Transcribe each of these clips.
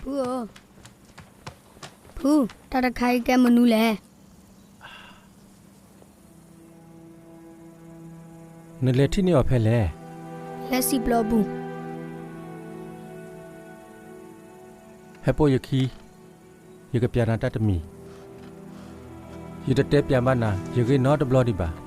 ဖုဧၢ, ဖု, တၢ်တခါအံၤကဲမနုၤလဲၣ်. နလဲၤထံၣ်န့ၢ်အီၤဖဲလဲၣ်. လၢစံာ်ပျီပူၤ. ဟဲပိာ်ယခံ, ယကပျးနၤတၢ်တမံၤ. ယတတဲပျးဘၣ်နၤ ယဂ့ၢ်နီတဘျီဒံးဘၣ်.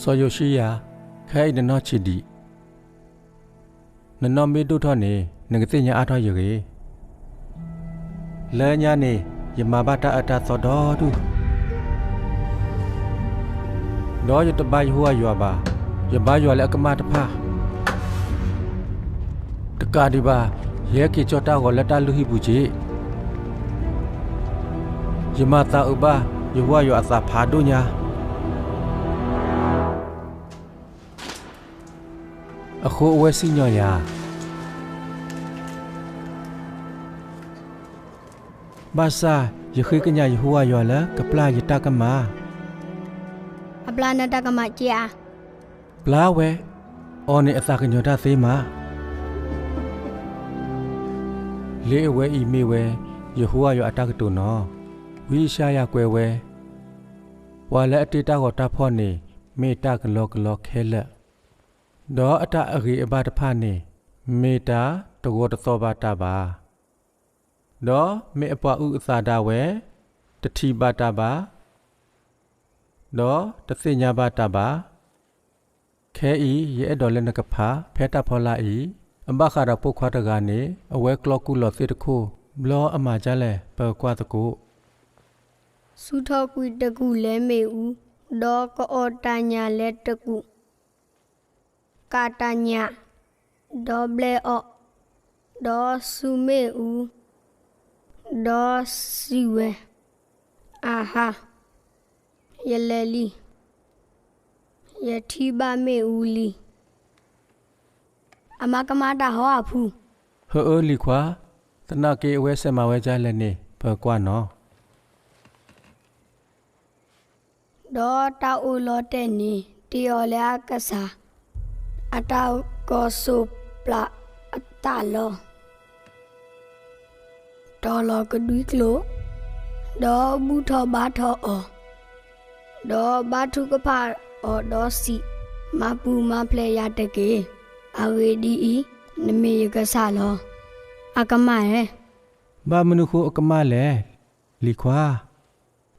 စီၤယိၤၡံယၤ, ခဲအံၤနနီၢ်ဆံးဒံး, နနီၢ်မ့ၢ်ဒိၣ်ထီၣ်န့ၣ် နကသ့ၣ်ညါအါထီၣ်ယဂ့ၤ. လၢညါန့ၣ် ယမၤဘၣ်တၢ်အၢတၢ်သီဒီဒူၣ်, ဒီးယတဘါယဟိဝၤယွၤဘၣ်, ယဘါယွၤလၢအကမၣ်တဖၣ်. တကးဒံးဘၣ်, ယဟဲက့ၤကၠီတၢ်ဂီၤလၢတၢ်လုၢ်ဟံၣ်ပူၤက့ၤ, ယမၤသးအုးဘၣ်ယဟိဝၤယွၤအသးဖးဒိၣ်ညါ. အဃိအဝဲစံၣ်ညီၣ်ယၤ. ဘၣ်ဆၣ်ယဃ့ကညးယဟိဝၤယွၤလၢကပျၢ်ယတၢ်ကမၣ်. အပျၢ်နတၢ်ကမၣ်က့ဧါ. ပျၢ်ဝဲ, အီၤန့ၣ်အသးကညီၤတၢ်သ့မး. လ့အဝဲအံၤမ့ၢ်ဝဲ ယဟိဝၤယွၤအတၢ်ကတိၤနီၤ. ဝံယၡါယၤကွဲးဝဲ, ပှၤလၢအတ့တၢ်ဂီၤတၢ်ဖီၣ်န့ၣ် မ့ၢ်တၢ်ကလီကလီခဲလၢာ်, ဒီးအတၢ်အဂ့ၤအဘၣ်တဖၣ်န့ၣ် မ့ၢ်တၢ်တဂီၤတသီၣ်ဘၣ်တၢ်ဘၣ်, ဒီးမ့ၢ်အပှၤအုၣ်အသးဒၣ်ဝဲ, တထံၣ်ဘၣ်တၢ်ဘၣ်, ဒီးတသ့ၣ်ညါဘၣ်တၢ်ဘၣ်. ခဲအံၤယအဲၣ်ဒိးလၢနကဖးဖဲတၢ်ဖီလာ်အံၤ, အဘၣ်ဃးဒီးပိာ်ခွါတဂၤန့ၣ် အဝဲကျီကူၣ်လီၤသ့ၣ်တခိၣ်, ဘျီအမၤဒ်လဲၣ် ပကကွၢ်သကိး. ဆူထီၣ်ကွံာ်တကူာ်လဲၤမ့ၣ်အူ, ဒီးကအီၣ်တၢ်ညၣ်လၢတကူာ်, ကၣ်တၢ်ညၣ်, ဒီးဘျဲအီၤ, ဒီးစူၤမ့ၣ်အူ, ဒီးစံးဝဲ, အၤဟါ, ယလဲၤလံ, ယထံၣ်ဘၣ်မ့ၣ်အူလံ. အမါကမၣ်တၢ်ဟီဧါဖု. ဟၢအၢလံၤခွါ, သနာ်က့အဝဲစဲးမၤဝဲဒ်လဲၣ်န့ၣ် ပကကွၢ်နီၤ. ဒီးတၢ်အိၣ်လီၤတဲာ်န့ၣ် တ့အီၤလၢအကစၢ် အတၢ်ကီၢ်စိၣ်ပျၢ်အသးလီၤ. တီၤလီၤကဒွံကျိာ်, ဒီးဘူၣ်ထီၣ်ဘါထီၣ်အီၤ, ဒီးဘါထုကဖၣ်အီၤဒီးစံး, မၤပူၤမၤဖျဲးယၤတက့ၢ်. အဂ့ၢ်ဒ်အံၤ, နမ့ၢ်ယကစၢ်လီၤ. အကမၣ်ဧၢ. ဘၣ်မနုၤဃိအကမၣ်လဲၣ်, လံၤခွါ.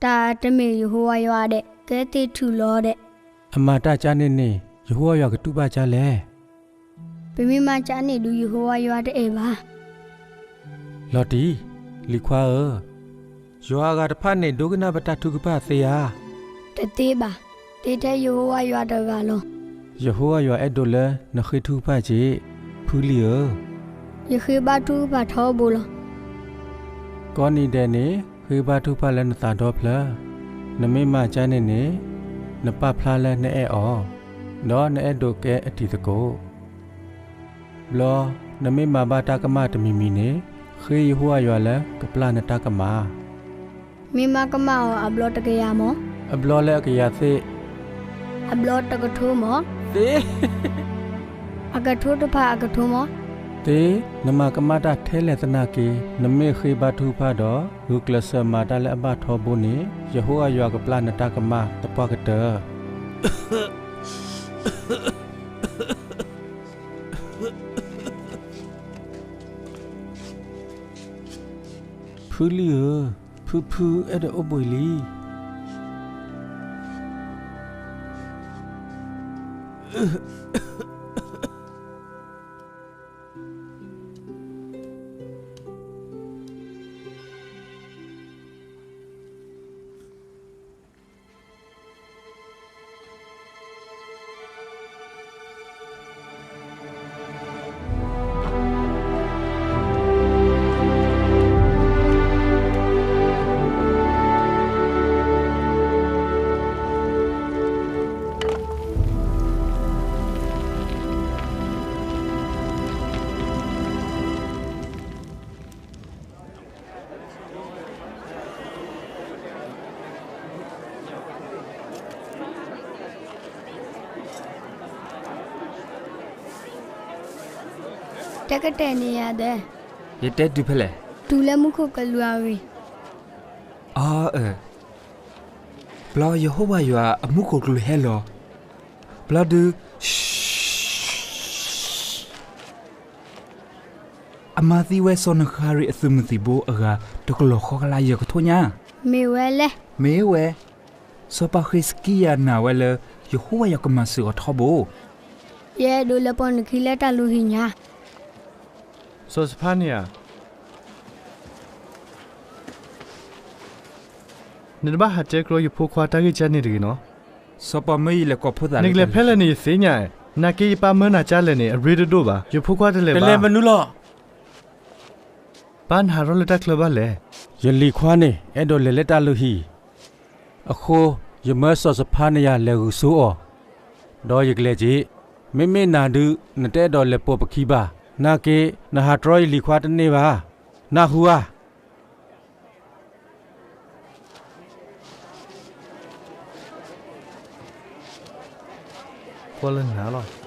တၢ်တမ့ၢ်ယဟိဝၤယွၤဒဲး ကဲသ့ၣ်ထူၣ်လီၤဒဲး. အမၤတၢ်ကၢ်န့ၣ်န့ၣ် ယဟိဝၤယွၤကတူၢ်ဘၣ်ဒ်လဲၣ်. ပမ့ၢ်မၤကၢ်န့ၣ်ဒုး ယဟိဝၤယွၤတအဲၣ်ဘၣ်. လီၤတံၢ်, လံၤခွါဧၢ, ယွၤအဂၤတဖၣ်န့ၣ် ဒိကနၣ်ပတၢ်ထုကဖၣ်သ့ဧါ. တသ့ဘၣ်, သ့ထဲယဟိဝၤယွၤတဂၤလီၤ. ယဟိဝၤယွၤအဲၣ်ဒိးလၢနဃ့ထုကဖၣ်က့ၤ, ဖုလံၤဧၢ. ယဃ့ဘါထုကဖၣ်ထီဘိလီၤ. ကိးနံၤဒဲးန့ၣ် ဃ့ဘါထုကဖၣ်လၢနသးဒီဖျၢၣ်, နမ့ၢ်မၤကၢ်န့ၣ်န့ၣ် နပာ်ဖျါလၢနအဲၣ်အီၤ, ဒီးနအဲၣ်ဒိးကဲအတံၤသကိး. ဘျီနမ့ၢ်မၤဘၣ်တၢ်ကမၣ်တမံၤမံၤန့ၣ် ဃ့ယဟိဝၤယွၤလၢကပျၢ်နတၢ်ကမၣ်. မ့ၢ်မၤကမၣ်အီၤအဘျီတကယၤမၢ်. အဘျီလၢအကယၤသ့ၣ်. အဘျီတကထိမၢ်. သ့, အကထိတဖၣ်အကထိမၢ်. သ့, နမၤကမၣ်တၢ်ထဲလဲၣ်သနာ်က့ နမ့ၢ်ဃ့ဘါထုကဖၣ်ဒီး ဂုာ်ကျဲးစၢးမၤတၢ်လၢအဘၣ်ထီဘိန့ၣ် ယဟိဝၤယွၤကပျၢ်နတၢ်ကမၣ်သပှၢ်ကတၢၢ်. ဖုလံၤဧၢ, ဖုဖုအဲၣ်ဒိးအိၣ်ဘှံးလံ. တဲကတဲာ်န့ၢ်ယၤဒီး, ယတဲတုၤဖဲလဲၣ်, တုၤလၢမူခိၣ်ကလူးအဂ့ၢ်. အၢ, ဘျီယဟိဝၤယွၤအမူခိၣ်ကလူးဟဲလီၤ. ဘျီဒုး အမၤသံဝဲစီၤနဃၤရံၣ်အသုးမုၢ်သံၣ်ဘိအဂၤ တကလီၢ်ဃီကလးယဲၢ်ကထိညါ. မ့ၢ်ဝဲလဲၣ်. မ့ၢ်ဝဲ. စီၤပၤဃ့းစကံယၤနာ်ဝဲလၢ ယဟိဝၤယွၤကမၤစၢၤအီၤထီဘိ. ယအဲၣ်ဒိးလဲၤပိာ်နခံလၢတၢ်လုၢ်ဟံၣ်ညါ. စီၤစဖါနယၤ, နတဘၣ်ဟးတဲကျီယဖိခွါတၢ်ဂ့ၢ်ကဲန့ၣ်တဂ့ၤနီၤ. စီၤပၤမၢယလဲၤကိးဖိသၣ်, နကလဲၤဖဲလဲၣ်န့ၣ်ယသ့ၣ်ညါ, နာ်က့ယပၢ်မၢနၤကၢ်လဲၣ်န့ၣ် အရ့တဒိၣ်ဘၣ်. ယဖိခွါတလဲၤဘၣ်. တလဲၤမနုၤလီၤ. ဘၣ်နဟးထီၣ်လၢတၢ်ချၢဘၣ်လဲၣ်. ယလံၤခွါန့ၣ် အဲၣ်ဒိးလဲၤလၢတၢ်လုၢ်ဟံၣ်, အဃိ ယမၢစီၤစဖါနယၤလဲၤဂုာ်ဆိအီၤ, ဒီးယကလဲၤက့ၤ. မ့မ့ၢ်နၤဒုး နတအဲၣ်ဒိးလဲၤပိာ်ပခံဘၣ်. နာ်က့ နဟးတြီယလံၤခွါတန့ၢ်ဘၣ်. နၢ်ဟူဧါ. ကွၢ်လၢနၤလီၤ.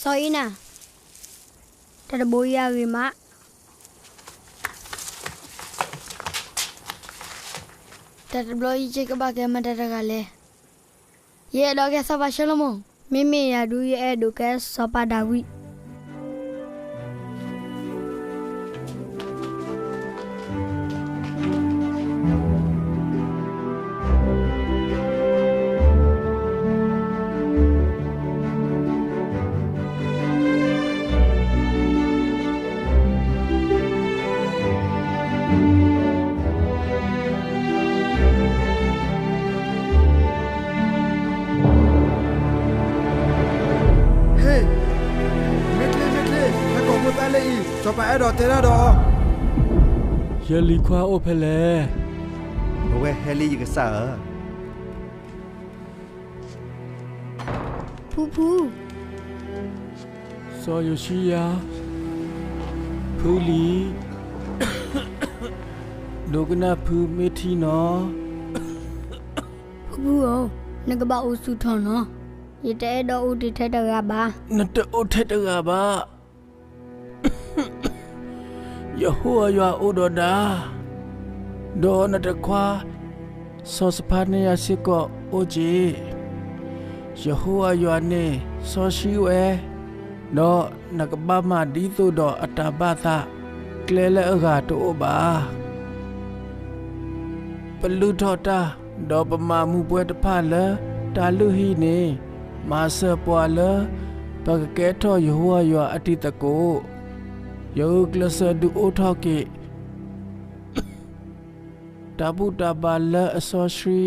စီၤအံၤနၤ, တၢ်တဘိအံၤအဂ့ၤမး. တၢ်တဘျီအံၤယကဘၣ်ကဲမတၤတဂၤလဲၣ်. ယအဲၣ်ဒိးကဲစီၤပၤၡလိၤမိၣ်, မ့မ့ၢ်ယၤဒုး ယအဲၣ်ဒိးကဲစီၤပၤဒၤဝံး. ဟ့ၣ်, မ့ၢ်ချ့ မ့ၢ်ချ့, ဟဲကိးဖိသၣ်လၢအံၤ, စီၤပၤအဲၣ်ဒိးတဲတၢ်ဒီးအီၤ. ယလံၤခွါအိၣ်ဖဲလဲၣ်. အဝဲဟဲလံယကစၢ်ဧၢ. ဖုဖု, စီၤယိၤၡံယၤ, ဖုလံၤ, ဒိကနၣ်ဖုမ့ၢ်ထံနီၤ. ဖုဖုဧၢ, နကဘၣ်အိၣ်ဆူၣ်ထီၣ်နီၤ. ယတအဲၣ်ဒိးအိၣ်တ့ၢ်ထဲတဂၤဘၣ်. နတအိၣ်ထဲတဂၤဘၣ်. ယဟိဝၤယွၤအိၣ်ဒီးနၤ, ဒီးနတခွါ စီၤစဖါနယၤစ့ၢ်ကီးအိၣ်က့ၤ. ယဟိဝၤယွၤန့ၣ်စီဆှံဝဲ, ဒီးနကဘၣ်မၤဒ်သိးဒီးအတၢ်ဘၣ်သး, ကျဲလၢအဂၤတအိၣ်ဘၣ်. ပလုၢ်ထီၣ်တၢ်, ဒီးပမၤမူပှဲၤတဖၣ်လၢတၢ်လုၢ်ဟံၣ်န့ၣ်, မၤစၢၤပှၤလၢပကကဲထီၣ်ယဟိဝၤယွၤအတံၤသကိး. ယဂုာ်ကျဲးစၢးဒုးအိၣ်ထီၣ်က့ၤ တၢ်ဘူၣ်တၢ်ဘါလၢအစီဆှံ,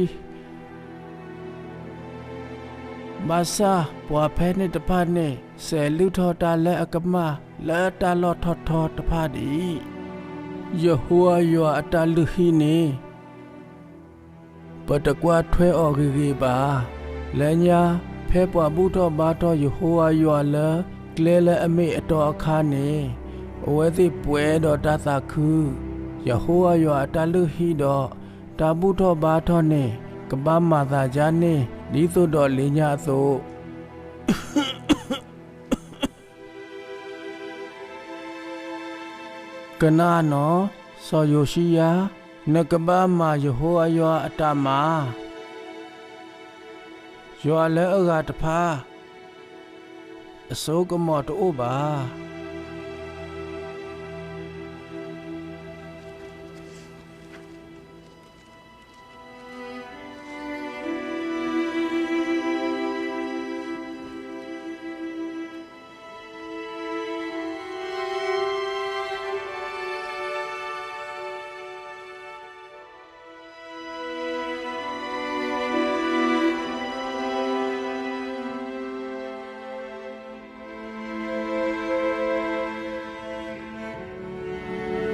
ဘၣ်ဆၣ်ပှၤဖဲန့ၣ်တဖၣ်န့ၣ် စဲးလုၢ်ထီၣ်တၢ်လၢအကမၣ်လၢတၢ်လီၢ်ထီထီတဖၣ်ဒံး. ယဟိဝၤယွၤအတၢ်လုၢ်ဟံၣ်န့ၣ် ပတကွၢ်ထွဲအီၤဂ့ၤဂ့ၤဘၣ်. လၢညါ ဖဲပှၤဘူၣ်ထီၣ်ဘါထီၣ်ယဟိဝၤယွၤလၢကျဲလၢအမ့ၢ်အတီအခါန့ၣ်, အဝဲသ့ၣ်ပှဲၤဒီးတၢ်သးခု. ယဟိဝၤယွၤအတၢ်လုၢ်ဟံၣ်ဒီး တၢ်ဘူၣ်ထီၣ်ဘါထီၣ်န့ၣ် ကဘၣ်မၤသးဒ်န့ၣ် ဒ်သိးဒီးလၢညါအသိး. ကနၣ်နီၤ, စီၤယိၤၡံယၤ, နကဘၣ်မၤယဟိဝၤယွၤအတၢ်မၤ. ယွၤလၢအဂၤတဖၣ် အစိကမီၤတအိၣ်ဘၣ်.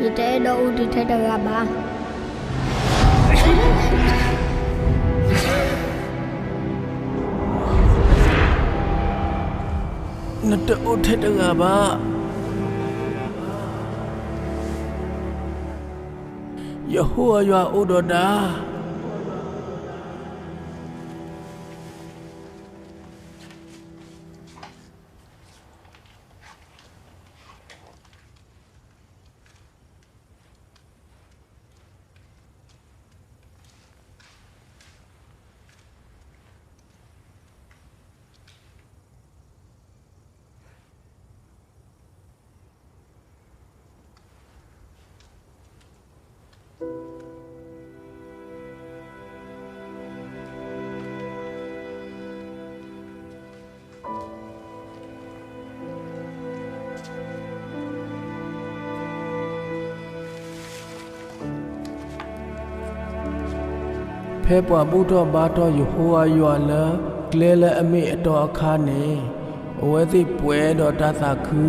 ယတအဲၣ်ဒိးအိၣ်တ့ၢ်ထဲတဂၤဘၣ်. နတအိၣ်ထဲတဂၤဘၣ်. ယဟိဝၤယွၤအိၣ်ဒီးနၤ. ဖဲပှၤဘူၣ်ထီၣ်ဘါထီၣ်ယဟိဝၤယွၤလၢကျဲလၢအမ့ၢ်အတီအခါန့ၣ်, အဝဲသ့ၣ်ပှဲၤဒီးတၢ်သးခု.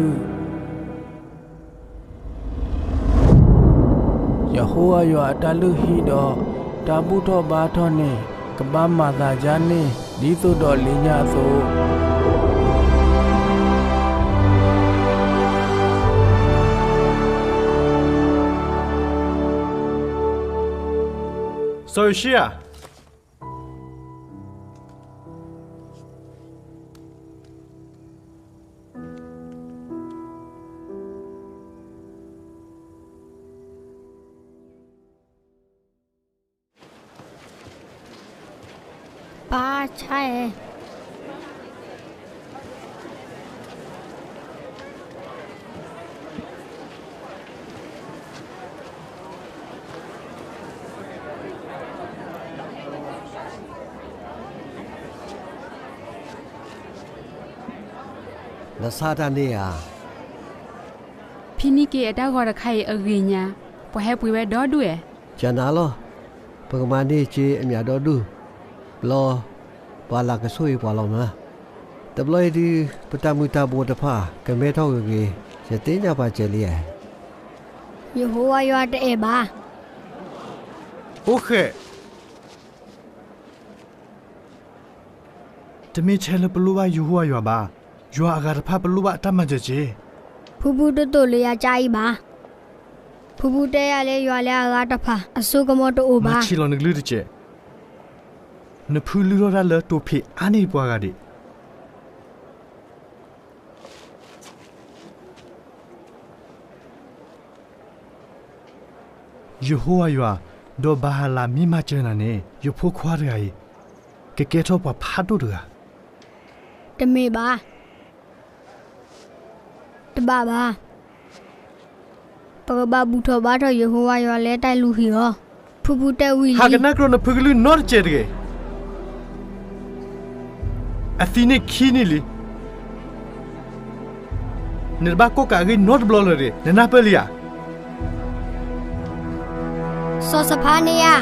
ယဟိဝၤယွၤအတၢ်လုၢ်ဟံၣ်ဒီးတၢ်ဘူၣ်ထီၣ်ဘါထီၣ်န့ၣ် ကဘၣ်မၤသးဒ်န့ၣ် ဒ်သိးဒီးလၢညါအသိး. စီၤယိၤၡံယၤ, ပၢ်ဆါအဲၣ်. နဆါတၢ်န့ၣ်ဧါ. ဖံနံက့ၤအတၢ်ဂီၤတခါအံၤအဂ့ၤညါ, ပှၤဟဲပှ့ၤဝဲဒီဒူၣ်ဧါ. ကနၤလီၤ. ပကမၤန့ၢ်က့ၤအမျးဒီဒူၣ်, ဘျီပှၤလၢကဆိၣ်ဂ့ၤပှၤလီၤမး. တဘျီအံၤဒုး ပတၢ်မုၢ်တၢ်ဘိတဖၣ် ကမဲထီၣ်ဂ့ၤဂ့ၤ, ယသ့ၣ်ညါပှၤစဲးလံဧါ. ယဟိဝၤယွၤတအဲၣ်ဘၣ်. အိၣ်ဃဲး. တမ့ၢ်ထဲလၢပလိၣ်ဘၣ်ယဟိဝၤယွၤဘၣ်. ယွၤအဂၤတဖၣ်ပလိၣ်ဘၣ်အတၢ်မၤစၢၤက့ၤ. ဖုဖုတတိာ်လၢယၤကါအံၤဘၣ်. ဖုဖုတဲယၤလၢယွၤလၢအဂၤတဖၣ် အစိကမီၤတအိၣ်ဘၣ်. မၤဆံးလီၤနကလုၢ်တစဲး. နဖုလုၢ်ထီၣ်တၢ်လၢတိၤဖံးအါန့ၢ်ပှၤဂၤဒံး. ယဟိဝၤယွၤ, ဒီးဘၤဟ်လးမ့ၢ်မၤစၢၤနၤန့ၣ် ယဖိခွါတဂၤအံၤ ကကဲထီၣ်ပှၤဖးဒိၣ်တဂၤ. တမ့ၢ်ဘၣ်. တဘၣ်ဘၣ်. ပကဘၣ်ဘူၣ်ထီၣ်ဘါထီၣ်ယဟိဝၤယွၤလၢတၢ်လုၢ်ဟံၣ်အီၤ. ဖုဖုတဲဝံၤလံ. ဟးကနၣ်ကြၢးနဖုကလုၢ်နီတစဲးတဂ့ၤ. အသံန့ၣ်ခံနံၣ်လံ. နတဘၣ်ကိးကးအဂ့ၢ်နီတဘျီလၢၤတဂ့ၤ, နနၢ်ပၢၢ်လံဧါ. စီၤစဖါနယၤ.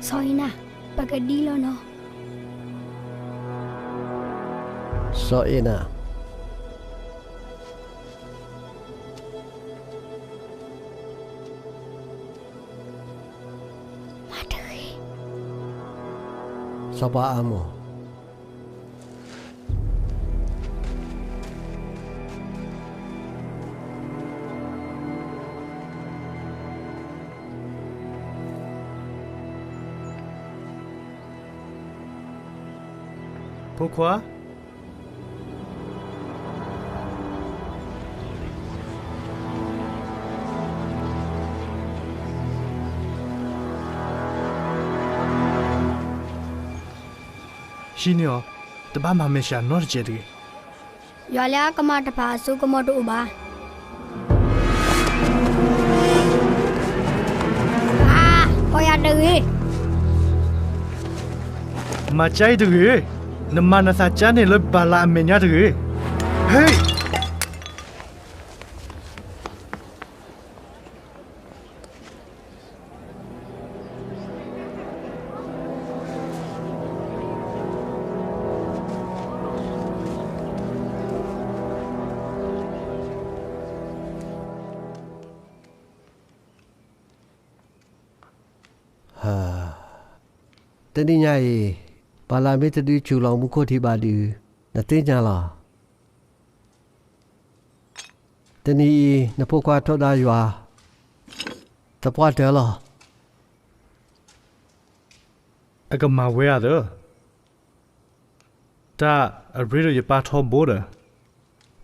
စီၤအ့နၤ, ပကဒံလီၤနီၤ. စီၤအ့နၤ. မၤတဂ့ၤ. စီၤပၤအၤမိၣ်. ဖိခွါ. ဟံးန့ၢ်အီၤ, တဘၣ်မၤမဲာ်ဆှးနီတစဲးတဂ့ၤ. ယွၤလၢအကမၣ်တဖၣ်အစိကမီၤတအိၣ်ဘၣ်. အါ, ပီၢ်ယၤတဂ့ၤ. မၤကါအံၤတဂ့ၤ. နမၤနသးကါန့ၣ်လၢဘၤလးအမဲာ်ညါတဂ့ၤ. ဟ့ၣ်. တနံၤညါအံၤ, ပှၤလၢအမ့ၢ်တဒုးစူၤလီၤမူခိၣ်ထံဘၣ်ဒုး, နသ့ၣ်ညါလီၤ. တနံၤအံၤ နဖိခွါထီဒါယွၤ သပှၢ်တၢၢ်လီၤ. အကမၤဝဲဧါသၢ, တၢ်အရ့ဒီးယပၢ်ထီဘိဒီး,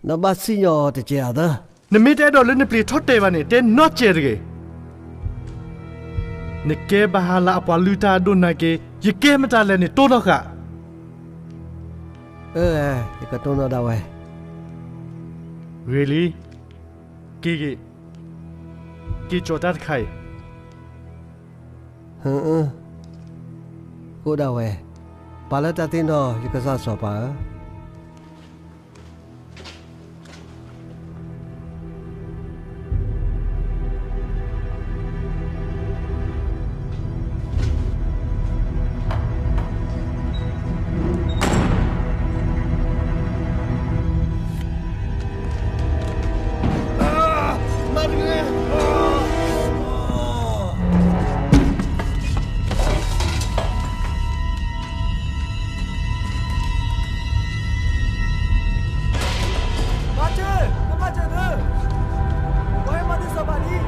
နဘၣ်စံၣ်ညီၣ်အီၤတကဲဧါသၢ. နမ့ၢ်တအဲၣ်ဒိးလၢနပျံၤထီၣ်တဲာ်ဘၣ်န့ၣ် တဲနီတစဲးတဂ့ၤ. နကဲဘၣ်ဟးလၢအပှၤလုၢ်တၢ်အဒိၣ်နာ်က့, ယကဲမတၤလဲၣ်န့ၣ် တိၢ်နီၣ်ဃာ်. အၢ, ယကတိၢ်နီၣ်ဒၣ်ဝဲ. ဂ့ၤလံ, က့ၤဂ့ၤ, က့ၤကၠီၤတၢ်တခါအံၤ. ဟၢအၢ, ကအိၣ်ဒၣ်ဝဲ, ပာ်လၢတၢ်သ့ၣ်နီၣ် ယကစၢ်စီၤပၤဧၢ. မၤစၢၤ, မၤစၢၤသု, ပှၤဟဲမၤသုစီၤပၤလံ.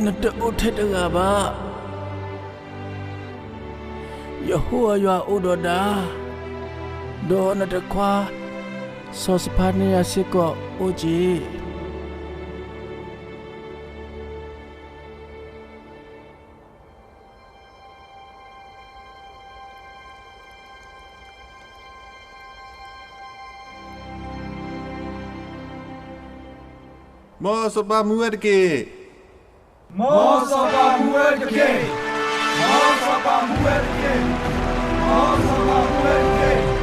နတအိၣ်ထဲတဂၤဘၣ်. ယဟိဝၤယွၤအိၣ်ဒီးနၤ, ဒီးနတခွါ စီၤစဖါနယၤစ့ၢ်ကီးအိၣ်က့ၤ. မ်စီၤပၤမူဝဲတက့ၢ်. မ်စီၤပၤမူဝဲတက့ၢ်. မ်စီၤပၤမူဝဲတက့ၢ်. မ်စီၤပၤမူဝဲတက့ၢ်.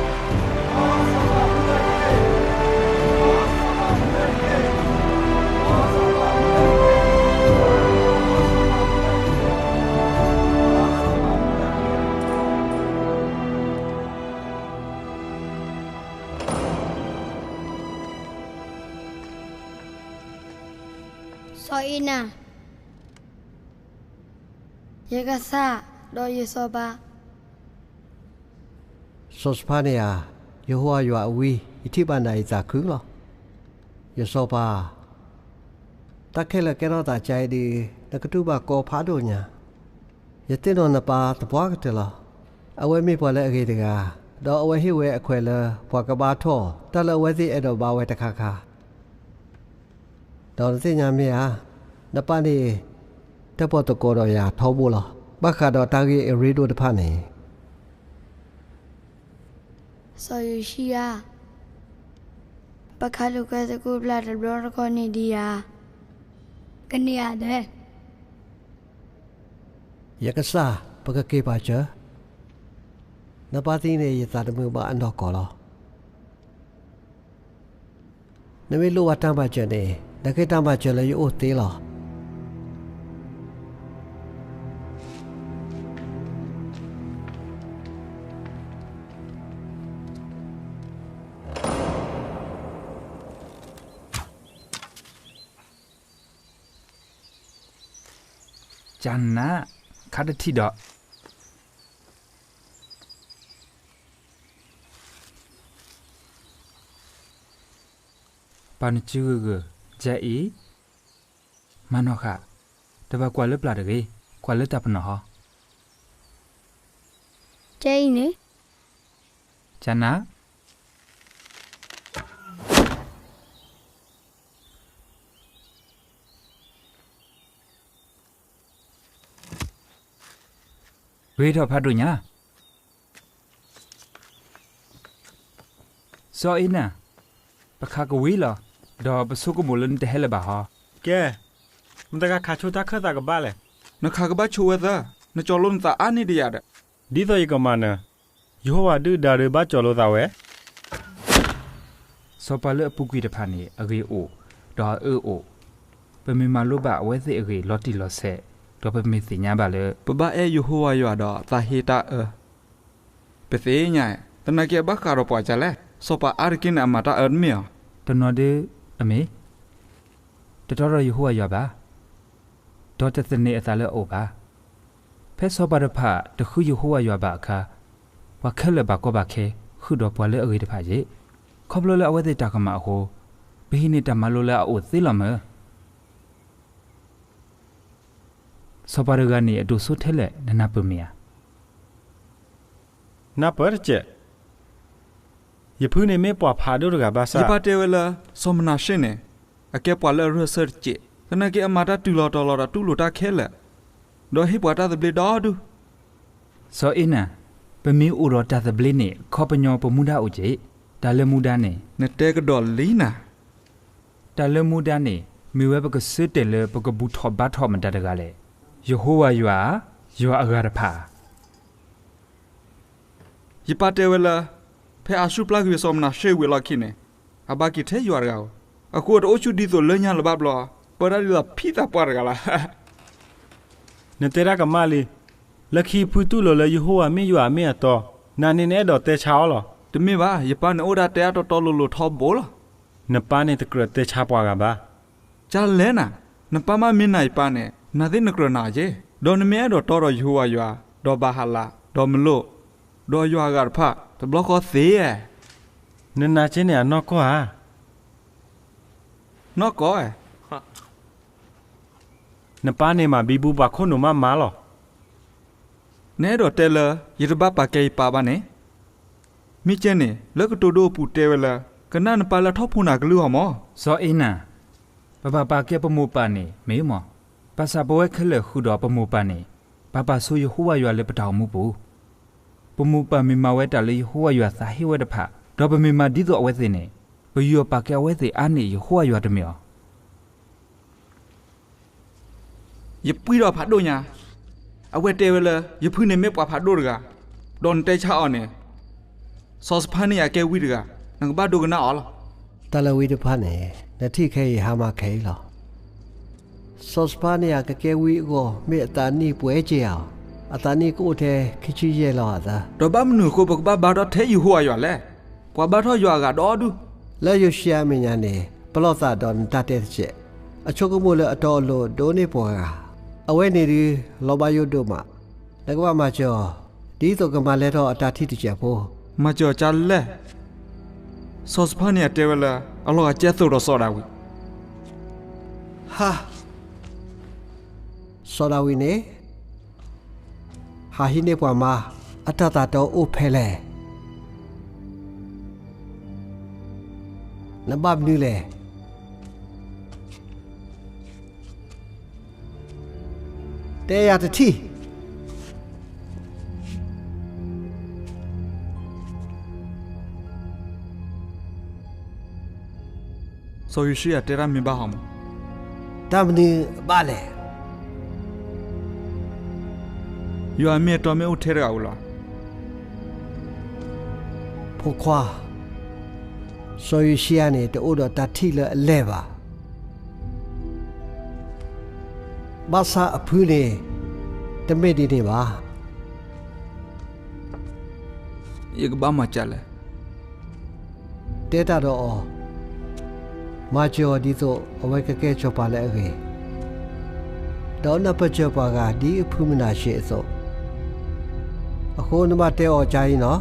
မ်စီၤပၤမူဝဲတက့ၢ်. မ်စီၤပၤမူဝဲတက့ၢ်. မ်စီၤပၤမူဝဲတက့ၢ်. မ်စီၤပၤမူဝဲတက့ၢ်. စီၤအ့နၤ, ယကစၢ်, ဒီးယစီၤပၤ. စီၤစဖါနယၤ, ယဟိဝၤယွၤအဝံ, ယထံၣ်ဘၣ်နၤယသးခုလီၤ. ယစီၤပၤ, တၢ်ခဲလၢာ်ကဲထီၣ်သးကအံၤဒုး, နကတူၢ်ဘၣ်ကီဖးဒိၣ်ညါ. ယသ့ၣ်နီၣ်နပၢ်သပှၢ်ကတၢၢ်လီၤ. အဝဲမ့ၢ်ပှၤလၢအဂ့ၤတဂၤ, ဒီးအဝဲဟ့ၣ်ဝဲအခွဲးလၢ ပှၤကဘါထီၣ်တၢ်လၢအဝဲသ့ၣ်အဲၣ်ဒိးဘါဝဲတခါခါ. ဒီးနသ့ၣ်ညါမ့ၢ်ဧါ, နပၢ်န့ၣ် တၢၣ်ပီၣ်သကိးဒီးယၤထီဘိလီၤ. ဘၣ်ဃးဒီးတၢ်ဂ့ၢ်အရ့ဒိၣ်တဖၣ်န့ၣ်, စီၤယိၤၡံဧၢ, ပကဟးလိာ်ကွဲသကိးဘျၣ်တဘျီတခီၣ်န့ၣ်ဒံးဧါ. ကန့ၢ်ဧါဒဲး. ယကစၢ်, ပကက့ၤပာ်စၢၤ. နပၢ်သံန့ၣ် ယသးတမုာ်ဘၣ်အနီၢ်ကီၢ်လီၤ. နမ့ၢ်လိၣ်ဘၣ်တၢ်မၤစၢၤန့ၣ်, နဃ့တၢ်မၤစၢၤလၢယအိၣ်သ့လီၤ. ကနး, ခါတထံၣ်ဒီး ပာ်နစုဂၢၢ်ဂၢၢ်, ကဲအံၤ, မၤနီၢ်ဃာ်, တဘၣ်ကွၢ်လၢပျၢ်တဂ့ၤ, ကွၢ်လၢတၢ်ပနီၣ်ဟီ. ကဲအံၤန့ၣ်, ကနး. ဂ့ၤထီၣ်ဖးဒိၣ်ညါ. စီၤအ့နၤ, ပခးကဝံၤလီၤ, ဒီးပဆိကမိၣ်လၢနတဟဲလၢၤဘၣ်ဟီ. ကဲ, မတၤဂၤခးဆိတၢ်ခၢၣ်သးကဘၣ်လဲၣ်. နခးကဘၣ်ဆိဝဲသၢ, နကၠီၤလိနသးအါန့ၢ်ဒံးယၤဒီး, ဒ်သိးယကမၤနၢၤ, ယဟိဝၤဒုၣ်ဒါဒုးဘၣ်ကၠီၤလိသးဝဲ. စီၤပၤလၢအပူၤကွံာ်တဖၣ်န့ၣ် အဂ့ၤအိၣ်, ဒီးအအၢအိၣ်, ပမ့ၢ်မၤလိဘၣ်အဝဲသ့ၣ်အဂ့ၢ်လီၤတံၢ်လီၤဆဲး, ဒီးပမ့ၢ်သ့ၣ်ညါဘၣ်လၢ ပဘၣ်အဲၣ်ယဟိဝၤယွၤဒီးသးဟ့တၢ်အၢ, ပသ့ၣ်ညါ, သနာ်က့အဘၣ်ဃးဒီးပှၤကလဲၣ်, စီၤပၤအါတက့ၢ်န့ၣ်အမၤတၢ်အၢတမ့ၢ်ဧါ. တနီၤဒုအမ့ၢ်, တတီဒီးယဟိဝၤယွၤဘၣ်, ဒီးတသန့ၤအသးလၢအအိၣ်ဘၣ်. ဖဲစီၤပၤတဖၣ်တဃုယဟိဝၤယွၤဘၣ်အခါ, ပှၤခဲလၢာ်ဘၣ်ကီဘၣ်ခဲဃုာ်ဒီးပှၤလၢအဂ့ၤတဖၣ်ယ့ၣ်. ခီဖျိလၢအဝဲသ့ၣ်တၢ်ကမၣ်အဃိ, ပဟံးန့ၢ်တၢ်မၤလိလၢအအိၣ်သ့လီၤမၢ်. စီၤပၤတဂၤန့ၣ်အဒိၣ်စိထဲလဲၣ် နနၢ်ပၢၢ်မ့ၢ်ဧါ. နၢ်ပၢၢ်တစဲး, ယဖုန့ၣ်မ့ၢ်ပှၤဖးဒိၣ်တဂၤဘၣ်ဆၣ်, ယပၢ်တဲဝဲလၢ စီၤမနၤၡ့ၣ်န့ၣ် အကဲပှၤလၢအရၢၢ်စၢၢ်တစဲး, သနာ်က့အမၤတၢ်တုၤလီၤတီၤလီၤဒီးတူၢ်လိာ်တၢ်ခဲလၢာ်, ဒီးဟ့ၣ်ပှၤတၢ်သဘျ့ဒီဒူၣ်. စီၤအ့နၤ, ပမ့ၢ်အိၣ်ဒီးတၢ်သဘျ့န့ၣ် အခီပညီပမူဒါအိၣ်က့ၢ်, တၢ်လၢမူဒါန့ၣ်, နတဲကဒီးလံနၤ, တၢ်လၢမူဒါန့ၣ် မ့ၢ်ဝဲပကဆၢတဲာ်လၢပကဘူၣ်ထီၣ်ဘါထီၣ်မတၤတဂၤလဲၣ်. ယဟိဝၤယွၤဧါ, ယွၤအဂၤတဖၣ်ဧါ. ယပၢ်တဲဝဲလၢ ဖဲအၤၡူၣ်ပျၢ်ကွံာ်စီၤမနၤၡ့ၣ်ဝံၤအလီၢ်ခံန့ၣ်, အဘၣ်က့ၤထဲယွၤတဂၤဧိၤ, အဃိအတအိၣ်ဆူၣ်ဒ်သိးလၢညါလၢၤဘၣ်ဘျီ, ပၢဒၣ်ဒ်သိးဖံသးပှၢ်တဂၤလီၤ. နတဲတၢ်ကမၣ်လံ, လၢခံဖုတူၢ်လိာ်လၢယဟိဝၤမ့ၢ်ယွၤမ့ၢ်အတီ, နၤန့ၣ်နအဲၣ်ဒိးတဲဆါအီၤလီၤ. တမ့ၢ်ဘၣ်, ယပၢ်န့ၣ်အိၣ်ဒၣ်တဲအါတီတီလိၤလိၤထီဘိလီၤ. နပၢ်န့ၣ်တကြၢးတဲဆါပှၤဂၤဘၣ်. ကလဲၣ်နၤ, နပၢ်မ့ၢ်မ့ၢ်နာ်ယပၢ်န့ၣ် နၤသ့ၣ်နကြၢးနာ်အီၤက့ၢ်, ဒီးနမ့ၢ်အဲၣ်ဒိးတီဒီးယဟိဝၤယွၤ, ဒီးဘၤဟၤလး, ဒီးမလိၣ်, ဒီးယွၤအဂၤတဖၣ် တဘျီဃီသ့ဧါ. နနာ်က့န့ၣ်အနီၢ်ကီၢ်ဧါ. နီၢ်ကီၢ်ဧါ. နပၢ်န့ၣ်မၤဘံဘူပှၤခိၣ်နူာ်မးမးလီၤ. နအဲၣ်ဒိးတဲလၢ ယတဘၣ်ပာ်ကဲယပၢ်ဘၣ်န့ၣ်, မ့ၢ်ကဲန့ၣ် လၢကတိၤဒိအပူၤတဲဝဲလၢ ကနၣ်နပၢ်လၢထီၣ်ဖိနၤကလုၢ်အီၤမၢ်. စီၤအ့နၤ, ပဘၣ်ပာ်ကဲပမိၢ်ပၢ်န့ၣ်မ့ၢ်မၢ်, ဘၣ်ဆၣ်ပဝဲခဲလၢာ်ဃုာ်ဒီးပမိၢ်ပၢ်န့ၣ်, ပာ်ပာ်ဆိယဟိဝၤယွၤလၢပတၢ်အိၣ်မူပူၤ. ပမိၢ်ပၢ်မ့ၢ်မၤဝဲတၢ်လၢယဟိဝၤယွၤသးဟ့ဝဲတဖၣ်, ဒီးပမ့ၢ်မၤဒ်သိးအဝဲသ့ၣ်န့ၣ်, ပယူးယီၣ်ပာ်ကဲအဝဲသ့ၣ်အါန့ၢ်ယဟိဝၤယွၤတမ့ၢ်ဧါ. ယပှံၢ်ဒီးဖးဒိၣ်ညါ, အဝဲတဲဝဲလၢ ယဖုန့ၣ်မ့ၢ်ပှၤဖးဒိၣ်တဂၤ, ဒီးနတဲဆါအီၤန့ၣ်, စီၤစဖါနယၤကဲဝံတဂၤ, နကဘၣ်ဒိကနၣ်အီၤလီၤ. တၢ်လၢဝံတဖၣ်န့ၣ် နထံၣ်ခဲအံၤဟါမၢ်ခဲအံၤလီၤ. စီၤစဖါနယၤကကဲဝံအဂီၢ် မ့ၢ်အသးနံၣ်ပှဲၤစ့ၢ်ဧါ, အသးနံၣ်ကအိၣ်ထဲခံဆံယဲၢ်လီၤအသး. ဒီးဘၣ်မနုၤအဃိပကဘၣ်ဘါထီၣ်ထဲယဟိဝၤယွၤလဲၣ်, ပှၤဘါထီၣ်ယွၤအဂၤဒီဒူၣ်. လၢယိၤၡံယၤအမဲာ်ညါန့ၣ် ပလီၢ်သးဒီးနတၢ်တဲတစဲး, အဆိကမိၣ်လၢအတီအလိၤဒိၣ်န့ၢ်ပှၤဂၤ, အဝဲန့ၣ်ဒုး လီၤဘၣ်ယိၣ်ဒိၣ်မး, နကဘၣ်မၤစၢၤအီၤ, ဒ်သိးကမၤလဲထီၣ်အတၢ်ထံၣ်တစဲးဖိ. မၤစၢၤအီၤကလဲၣ်. စီၤစဖါနယၤတဲဝဲလၢ အလီၤဂာ်ကဲသိးဒီးစီၤဒၤဝံး. ဟါ, စီၤဒၤဝံးန့ၣ် ဟးဟံးန့ၢ်ပှၤမါ, အတၢ်သးတီအိၣ်ဖဲလဲၣ်. နဘၣ်မနုၤလဲၣ်. တဲယၤတထံၣ်. စီၤယိၤၡံယၤတဲတၢ်မ့ၢ်ဘၣ်ဟီမး. တၢ်မနုၤဘၣ်လဲၣ်. ယွၤအမ့ၢ်အတီမ့ၢ်အိၣ်ထဲတဂၤဧိၤလီၤ. ဖိခွါ, စီၤယိၤၡံယၤန့ၣ် တအိၣ်ဒီးတၢ်ထံၣ်လၢအလဲၢ်ဘၣ်. ဘၣ်ဆၣ်အဖုန့ၣ် တမ့ၢ်ဒ်န့ၣ်ဘၣ်. ယကဘၣ်မၤဒ်လဲၣ်. တဲတၢ်ဒီးအီၤ, မၤစၢၤအီၤဒ်သိးအဝဲကကဲစီၤပၤလၢအဂ့ၤ, ဒီးနၢ်ပၢၢ်စၢၤပှၤဂၤဒ်အဖုမနၤၡ့အသိး, အဃိနဘၣ်တဲအီၤကအံၤနီၤ.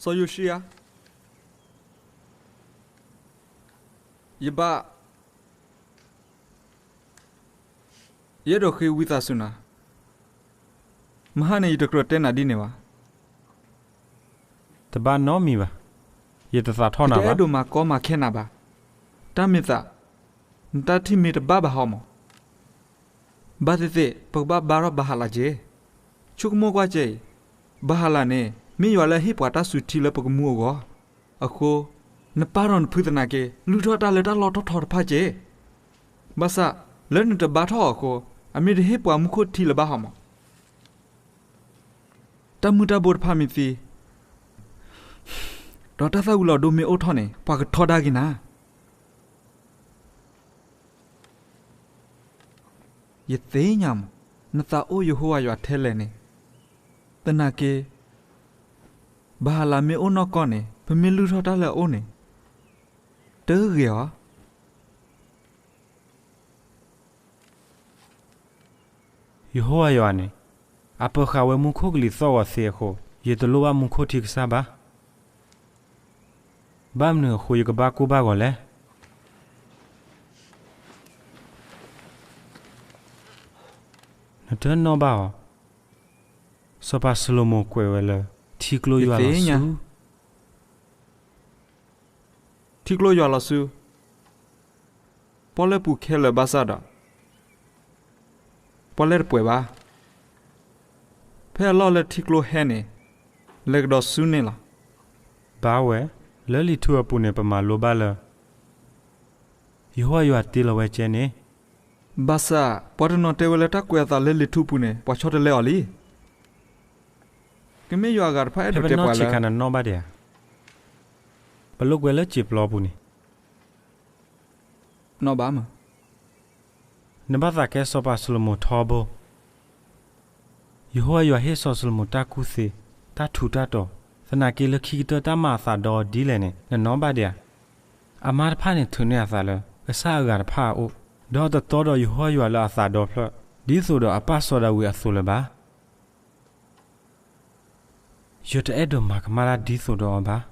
စီၤယိၤၡံယၤ, ယဘၣ် ယအဲၣ်ဒိးဃ့ဝံသးစူၤနၤ, မဟါန့ၣ်ယတကြၢးတဲနၤဒ်န့ၣ်ဘၣ်. တဘၣ်နီတမံၤဘၣ်, ယတသးထီၣ်နၤဘၣ်. ယတအဲၣ်ဒိးမၤကီမၤခဲနၤဘၣ်. တၢ်မ့ၢ်သး, နတၢ်ထံၣ်မ့ၢ်တဘၣ်ဘၣ်ဟီမး. ဘၣ်သ့ၣ်သ့ၣ် ပကဘၣ်ဘါထီၣ်ဘၤဟၤလးက့ၤ. ဆိကမိၣ်ကွၢ်ကဲအံၤ, ဘၤဟၤလးန့ၣ် မ့ၢ်ယွၤလၢအဟ့ၣ်ပှၤတၢ်စူၤထံလၢပကမူအဂီၢ်, အဃိ နပၢ်ဒီးနဖုသနာ်က့ လုၢ်ထီၣ်တၢ်လၢတၢ်လီၢ်ထီၣ်ထီတဖၣ်က့ၤ, ဘၣ်ဆၣ်လၢနတဘါထီၣ်အီၤအဃိ အမ့ၢ်တဟ့ၣ်ပှၤမူခိၣ်ထံလၢၤဘၣ်ဟီမး. တၢ်မုၢ်တၢ်ဘိတဖၣ်မ့ၢ်သံ, ဒီးတၢ်သၣ်ဝံၤလီၤဒိမ့ၢ်အိၣ်ထီၣ်န့ၣ် ပှၤကထီဒါက့ၤနၤ. ယသ့ၣ်ညါမး, နသးအိၣ်ယဟိဝၤယွၤထဲလဲၣ်န့ၣ်, သနာ်က့ ဘၤဟၤလးမ့ၢ်အိၣ်နီၢ်ကီၢ်န့ၣ် ပမ့ၢ်လုၢ်ထီၣ်တၢ်လၢအအိၣ်န့ၣ် တဂ့ၤအီၤ. ယဟိဝၤယွၤန့ၣ် အပၢၤဃာ်ဝဲမူခိၣ်ကလံၤသီၣ်ဂီၤသ့အဃိ, ယတလိၣ်ဘၣ်မူခိၣ်ထံကစၢ်ဘၣ်. ဘၣ်မနုၤအဃိယကဘၣ်ကိၢ်ဘၣ်ဂီၤလဲၣ်. နတနီၣ်ဘၣ်အီၤ, စီၤပၤၡလိၤမိၤကွဲးဝဲလၢ ထံကျိယွၤလီၤဆူ ထံကျိယွၤလီၤဆူ ပီၣ်လဲၣ်ပူၤခဲလၢာ်ဘၣ်ဆၣ်ဒီး ပီၣ်လဲၣ်တပှဲၤဘၣ်. ဖဲအလီၢ်လၢထံကျိဟဲန့ၣ် လဲၤကဒီးဆူန့ၣ်လီၤ. ဘၣ်ဝဲ, လၢလံာ်ထူအပူၤန့ၣ် ပမၤလိဘၣ်လၢ ယဟိဝၤယွၤတ့လီၤဝဲကဲန့ၣ် ဘၣ်ဆၣ် ပှၤတနီၤတဲဝဲလၢတၢ်ကွဲးအသးလၢလံာ်ထူပူၤန့ၣ် ပှၤဆီတလဲအီၤလံ. ကမ့ၢ်ယွၤအဂၤတဖၣ်အဲၣ်ဒိးတဲပှၤလၢ ဖဲပနီၢ်ဆံးခါနနီၣ်ဘၣ်ဒံးဧါ. ပလိာ်ကွဲလၢစံာ်ပျီပူၤန့ၣ် နီၣ်ဘၣ်မး. နဘၣ်သးကဲစီၤပၤၡလိၤမိၤထီဘိ. ယဟိဝၤယွၤဟ့ၣ်စီၤၡလိၤမိၤတၢ်ကူၣ်သ့, တၢ်ထူးတၢ်တီၤ, သနာ်က့လၢခံကတၢၢ်တၢ်မၤအသးဒီဒ်လဲၣ်န့ၣ် နနီၣ်ဘၣ်ဒံးဧါ. အမါတဖၣ်န့ၣ်ထုးန့ၢ်အသးလၢ ကစၢ်အဂၤတဖၣ်အအိၣ်, ဒီးတတီဒီးယဟိဝၤယွၤလၢအသးဒီဖျၢၣ် ဒ်သိးဒီးအပၢ်စီၤဒၤဝံးအသိးလၢၤဘၣ်. ယတအဲၣ်ဒိးမၤကမၣ်တၢ်ဒ်သိးဒီးအီၤဘၣ်.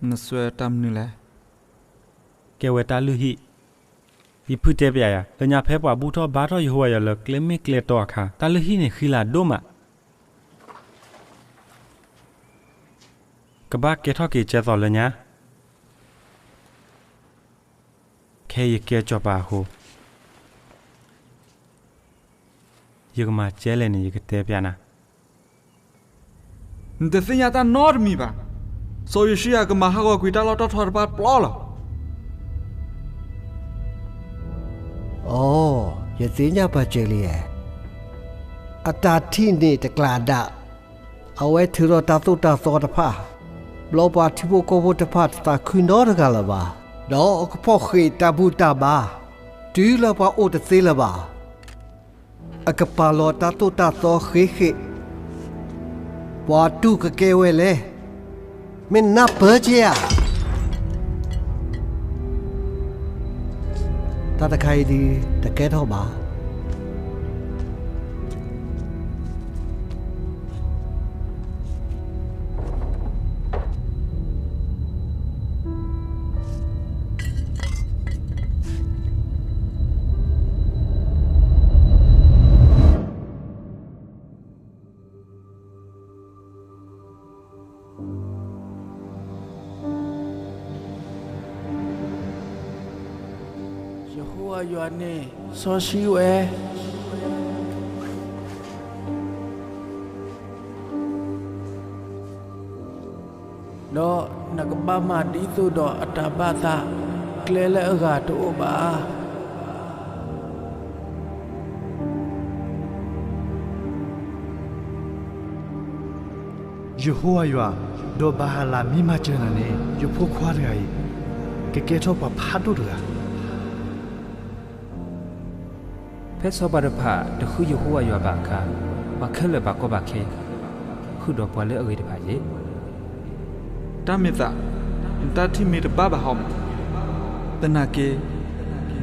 နစွဲတၢ်မနုၤလဲၣ်. ကဲဝဲတၢ်လုၢ်ဟံၣ်. ယဖုတဲပျးယၤ လၢညါဖဲပှၤဘူၣ်ထီၣ်ဘါထီၣ်ယဟိဝၤယွၤလၢကျဲမ့ၢ်ကျဲတီအခါ တၢ်လုၢ်ဟံၣ်န့ၣ်ဃံလၤဒိၣ်မး ကဘၣ်ကဲထီၣ်က့ၤကဲသိးလၢညါ ခဲအံၤယကဲစီၤပၤအဃိ ယကမၤကဲလဲၣ်န့ၣ် ယကတဲပျးနၤ. နတသ့ၣ်ညါတၢ်နီတမံၤဘၣ်. စီၤယိၤၡူယၤကမၤဟးဂီၤကွံာ်တၢ်လီၢ်တၢ်ထီတဖၣ်ပျီလီၤ. အိ, ယသ့ၣ်ညါပာ်စၢၤလံ. အတၢ်ထံၣ်န့ၣ်တကျးဒၣ်, အဝဲထုးထီၣ်တၢ်သိၣ်တၢ်သီတဖၣ်, ဘျီပှၤထံဖိကီၢ်ဖိတဖၣ်တသးခုနီတဂၤလၢၤဘၣ်. ဒီးအကဖီၣ်ဃံးတၢ်ဘူၣ်တၢ်ဘါ, တုၤလၢပှၤအိၣ်တသ့လၢၤဘၣ်. အကပာ်လီၤတၢ်သိၣ်တၢ်သီဃ့ဃ့, ပှၤတူၢ်ကကဲဝဲလဲၣ်. မ့ၢ်နၢ်ပၢၢ်က့ဧါ. တၢ်တခါအံၤဒုး တကဲထီၣ်ဘၣ်. ယဟိဝၤယွၤန့ၣ် စီဆှံဝဲ, ဒီးနကဘၣ်မၤဒ်သိးဒီးအတၢ်ဘၣ်သး, ကျဲလၢအဂၤတအိၣ်ဘၣ်. ယဟိဝၤယွၤ, ဒီးဘၤဟၤလးမ့ၢ်မၤစၢၤနၤန့ၣ် ယဖိခွါတဂၤအံၤ ကကဲထီၣ်ပှၤဖးဒိၣ်တဂၤ. ဖဲစီၤပၤတဖၣ်တဃုယဟိဝၤယွၤဘၣ်အခါ, ပှၤခဲလၢာ်ဘၣ်ကီဘၣ်ခဲ, ဃုာ်ဒီးပှၤလၢအဂ့ၤတဖၣ်ယ့ၣ်. တၢ်မ့ၢ်သး, နတၢ်ထံၣ်မ့ၢ်တဘၣ်ဘၣ်ဟီမး, သနာ်က့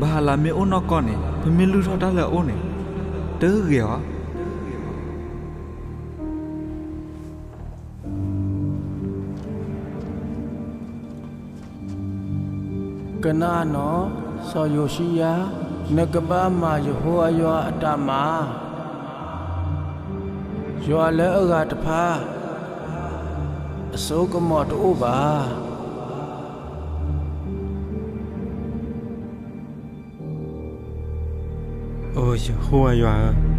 ဘၤဟၤလးမ့ၢ်အိၣ်နီၢ်ကီၢ်န့ၣ် ပမ့ၢ်လုၢ်ထီၣ်တၢ်လၢအအိၣ်န့ၣ် တဂ့ၤအီၤ. ကနၣ်နီၢ်, စီၤယိၤၡံယၤ, နကဘၣ်မၤယဟိဝၤယွၤအတၢ်မၤ, ယွၤလၢအဂၤတဖၣ် အစိကမီၤတအိၣ်ဘၣ်. အိၣ်ယဃိယွၤဧၢ,